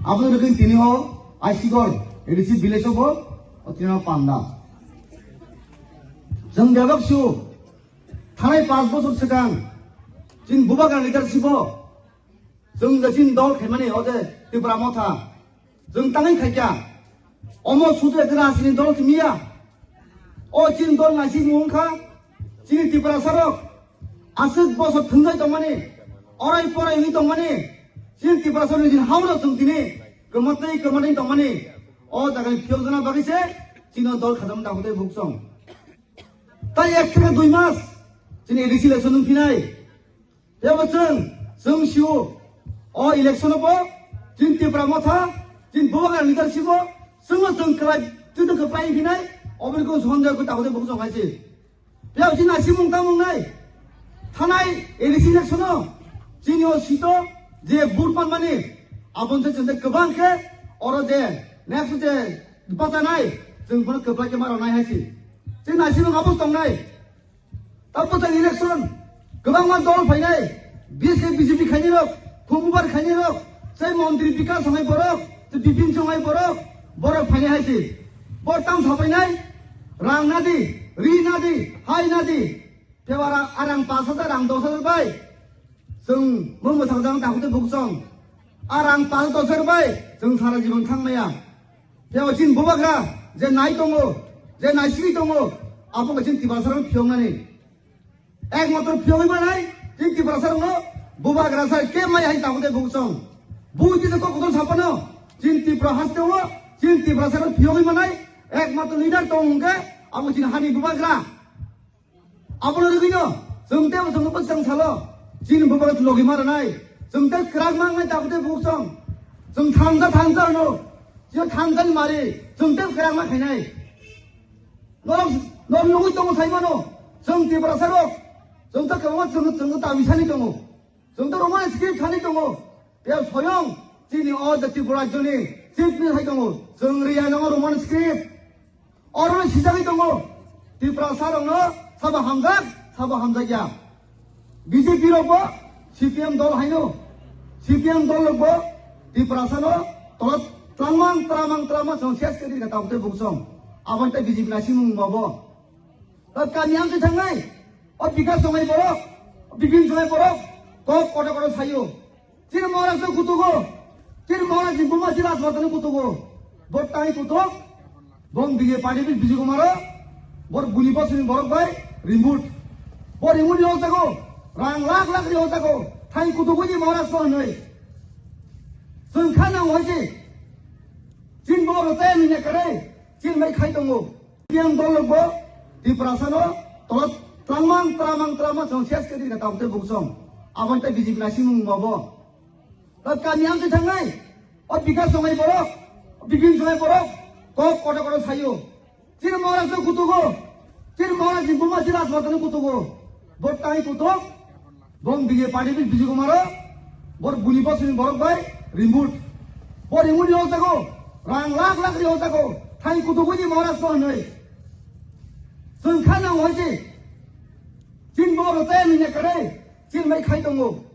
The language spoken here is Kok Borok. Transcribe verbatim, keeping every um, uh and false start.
Aboni bagwi tini o Aisigor A D C village o bo o tini o panda. Chwng bebak su thanai panch bochor swkang chini Bubagra leadership o chwng je chini dol khaimani o je Tipra Motha chwng tangwi khaikha. Omo sudu ekta rajini dol timiya. O chini dol naisik mung kha chini Tiprasa rok aswk bosor thwngjai tongmani, orai porai wngwi tongmani, chini Tiprasa rok nini hauro chwng tini kwmatwi kwmatwi tongmani. O jagani phiyokjana bagwi se chini o dol khajam dakhwdai buksong. Tai ek theke dui mas chini A D C election wng phinai. Tebo chwng, chwng sio, o election o bo chini Tipra Motha, chini Bubagra leadership o chwngno chwng kwlai, chwngno kwplai phinai, oboni kung sonjak kwi takhwdai buksong hai se. Phiya chini naisik mung tang mung nai. Thanai A D C election o chini o seat o je vote manmani, aboni se chwng kwbang khe oro je next je bachanai chwng bono kwplai khe ma rwnai hai se. Chini naisik mung abo tongnai. Tabuk tang election kwbangma dol phainai, B S K B J P khainai rok, Khumbar khainai rok, sai montri Bikas songai borok, tei Bipin songai borok, borok phainai hai se. Bor tam sapainai, rang nadi, ri nadi, hai nadi. Tei o rang, a rang pash hajar, rang dos hajar bai. Chwng mung mwsang jang takhuk tei buksong. A rang pash dos hajar bai, chwng sara jibon thang maya. Tei o chini Bubagra je nai tongo, je nai sigi tongo, abo khe chini Tiprasa rok phiyoknani. Ekmatro phiyogwi manai, chini Tiprasa rokno Bubagra sai khe mai hai takhuk tei buksong. Buti se kok kotor sapano, chini Tipra haste o, chini Tiprasa rok phiyogwi manai, ekmatro leader tong hwnkhe, abo chini hani Bubagra. Abono rwgwino, chwng tei bo chwngno bwskang salo, chini Bubagra logi ma rwnai, chwng tei kwrak ma wngnai takhuk tei buksong, chwng thansa thansa hwno, chini thansa ni mari, chwng tei kwrak ma khainai. Norok, norok nugwi tongo sai mano, chwng Tiprasa rok, chwng tei kwbangma chwng, chwng tei tabisani tongo, chwng tei Roman script thani tongo, tei soyong chini o je Tripura rajyoni chief minister hai tongo, chwng riya nongo Roman script. Oro sijagwi tongo, Tiprasa rokno sabo hamjak, sabo hamjakya. B J P rokbo, C P M dol haino, C P M dol rokbo Tiprasano tolo twlangmang, twlamang, twlamang chwng ses khe rikha tabuk tei buksong. Aboni tei B J P naisingmung bobo. O kami amtwi thangnai, o Bikas songai borok, o Bipin songai borok, kok koto koto sayo. Chini Maharaj no kutugo. Chini Maharaj ni buma chini Rajmata no kutugo. Bo tai kutuk. Bong B J P party bi Bijay Kumar o. Bor buni bosni borok bai remote. Bo remote yo jago. Rang lakh lakh yo jago. Thai kutugo ni Maharaj no noi. Chwng kha nang hoi ji. Chini bo ro tai ni ne kare. Chini mai khai tongo. Yang dol bo Tiprasano tolo twlangmang, twlamang, twlamang chwng ses khe rikha tabuk tei buksong. Aboni tei B J P naisingmung bobo. Ta kami amtwi thangnai, o Bikas songai borok, o Bipin songai borok, kok koto koto sayo. Chini Maharaj no kutugo, chini Maharaj ni buma chini Rajmata no kutugo. Bo tai kutuk, bong B J P party bi Bijay Kumar o, bor buni bosni borok bai remote. Bo remote yo jago, rang lakh lakh yo jago, thai kutugo ni Maharaj no noi. Chwng kha nang hoi ji, chini bo ro tai ni ne kare, chini mai khai tongo.